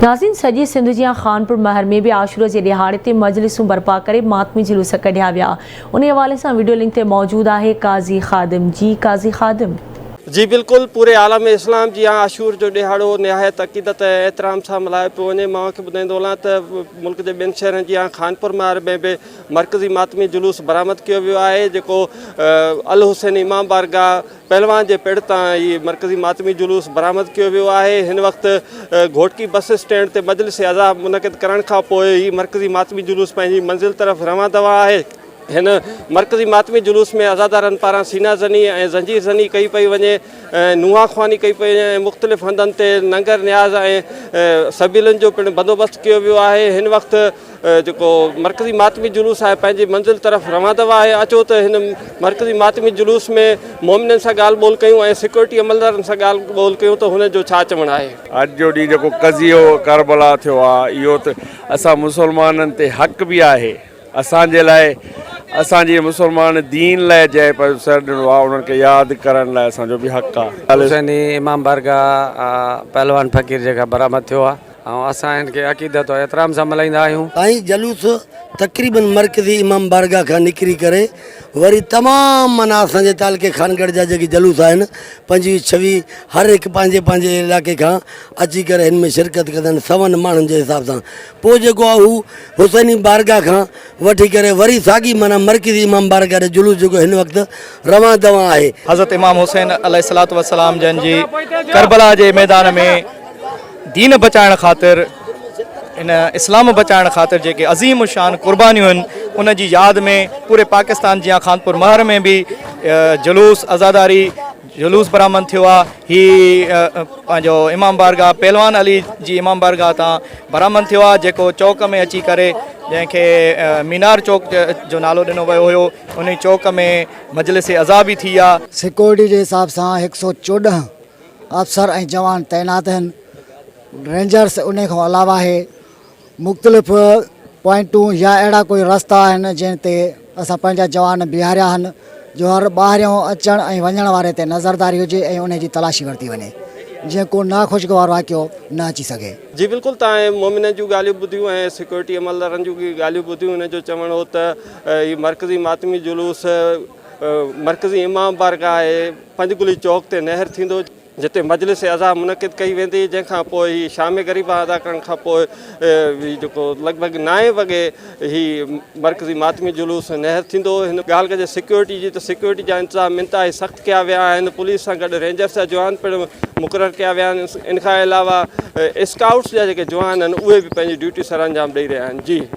ناظرين سڄي سنڌ جيان خانپور مهر ۾ به عاشور جي ڏهاڙي تي مجلسون برپا ڪري ماتمي جلوس ڪڍيا ويا انهي حوالي سان وڊيو لنڪ تي موجود آهي قاضي خادم جي قاضي خادم. جي بلڪل پوري عالم اسلام جيان عاشور جو ڏهاڙو نهايت عقيدت ۽ احترام سان ملهايو پيو وڃي مان اوهان کي ٻڌائيندو هلان ته ملڪ جي ٻين شهرن جيان خانپور مهر ۾ به مرڪزي ماتمي جلوس برآمد ڪيو ويو آهي جيڪو الحسين امام بارگاهه پهلوان جي پڙ تان هي مرڪزي ماتمي جلوس برآمد ڪيو ويو آهي هن وقت گهوٽڪي بس اسٽينڊ تي مجلس عزا منعقد ڪرڻ کان پوء هي مرڪزي ماتمي جلوس پنهنجي منزل طرف روان دوان آهي هن مرڪزي ماتمي جلوس ۾ عزادارن پاران سينا زني ۽ زنجير زني ڪئي پئي وڃي ۽ نوحا خواني ڪئي پئي وڃي ۽ مختلف هنڌن تي ننگر نياز ۽ سبيلن جو پڻ بندوبست ڪيو ويو آهي هن وقت جيڪو مرڪزي ماتمي جلوس آهي پنهنجي منزل طرف روان دوان آهي اچو ته هن مرڪزي ماتمي جلوس ۾ مومنن سان ڳالهه ٻولهه ڪيون ۽ سيڪيورٽي عملدارن سان ڳالهه ٻولهه ڪيون ته هنن جو ڇا چوڻ آهي. اڄ جو ڏينهن جيڪو قضيو ڪربلا ٿيو آهي اهو ته اسان مسلمانن تي حق به آهي اسان جي لاء اسان جي مسلمان دين لاء جنهن پنهنجو سر ڏنو آهي انهن کي ياد ڪرڻ لاء اسان جو به حق آهي. حسيني امام بارگاهه پهلوان فقير جي کان برآمد ٿيو آهي. ۽ اسان هن کي عقيدت و احترام سان ملهائيندا آهيون. سائين جلوس تقريبن مرڪزي امام بارگاهه کان نڪري ڪري وري تمام معنيٰ اسان جي تعلقي خانڳڙهه جا جيڪي جلوس آهن 25 ڇويهه هر هڪ پنهنجي پنهنجي علائقي کان اچي ڪري هن ۾ شرڪت ڪندا آهن سون ماڻهن جي حساب سان پوء جيڪو آهي هو حسيني بارگاهه کان وٺي ڪري وري ساڳي معنيٰ مرڪزي امام بارگاهه ڏي جلوس جيڪو هن وقت روان دوان آهي. حضرت امام حسين عليه الصلوة والسلام جن جي ڪربلا جي ميدان ۾ دين بچائڻ خاطر ان اسلام بچائڻ خاطر جيڪي عظيم الشان قربانيون آهن ان جي ياد ۾ پوري پاڪستان جيان خانپور مهر ۾ به جلوس عزاداري جلوس برآمد ٿيو آهي هي پنهنجو امام بارگاهه پهلوان علي جي امام بارگاهه تان برآمد ٿيو آهي جيڪو چوڪ ۾ اچي ڪري جنهن کي مينار چوڪ جو نالو ڏنو ويو هيو ان چوڪ ۾ مجلس عزا به ٿي آهي. سيڪورٽي جي حساب سان هڪ سو 14 افسر ۽ جوان تعينات آهن، رينجرس انهي کان علاوه آهي، مختلف پوائنٽون يا اهڙا ڪوئي رستا آهن جنهن تي اسان پنهنجا جوان بيهاريا آهن جو هر ٻاهريون اچڻ ۽ وڃڻ واري تي نظرداري هجي ۽ انهي جي تلاشي ورتي وڃي جيئن ڪو ناخوشگوار واقعو نه اچي سگهي. جي بلڪل تان مومنن جون ڳالهيون ٻڌيون ۽ سيڪيورٽي عملدارن جون ڳالهيون ٻڌيون انهن جو چوڻ هو ته هي مرڪزي ماتمي جلوس مرڪزي امام بارگاهه پنجگلي چوڪ تي نهر ٿيندو، جتي مجلس عزا منعقد ڪئي ويندي، جنهن کان پوء هي شام غريبان ادا ڪرڻ کان پوء هي جيڪو لڳ ڀڳ نائين وڳي هي مرڪزي ماتمي جلوس نهر ٿيندو. هن ڳالهه ڪجي سيڪيورٽي جي ته سيڪيورٽي جا انتظام انتهائي سخت ڪيا ويا آهن، پوليس سان گڏ رينجرس جا جوان پڻ مقرر ڪيا ويا آهن، ان کان علاوه اسڪائوٽس جا جيڪي جوان آهن اهي به پنهنجي ڊيوٽي سرانجام ڏئي رهيا آهن. جي.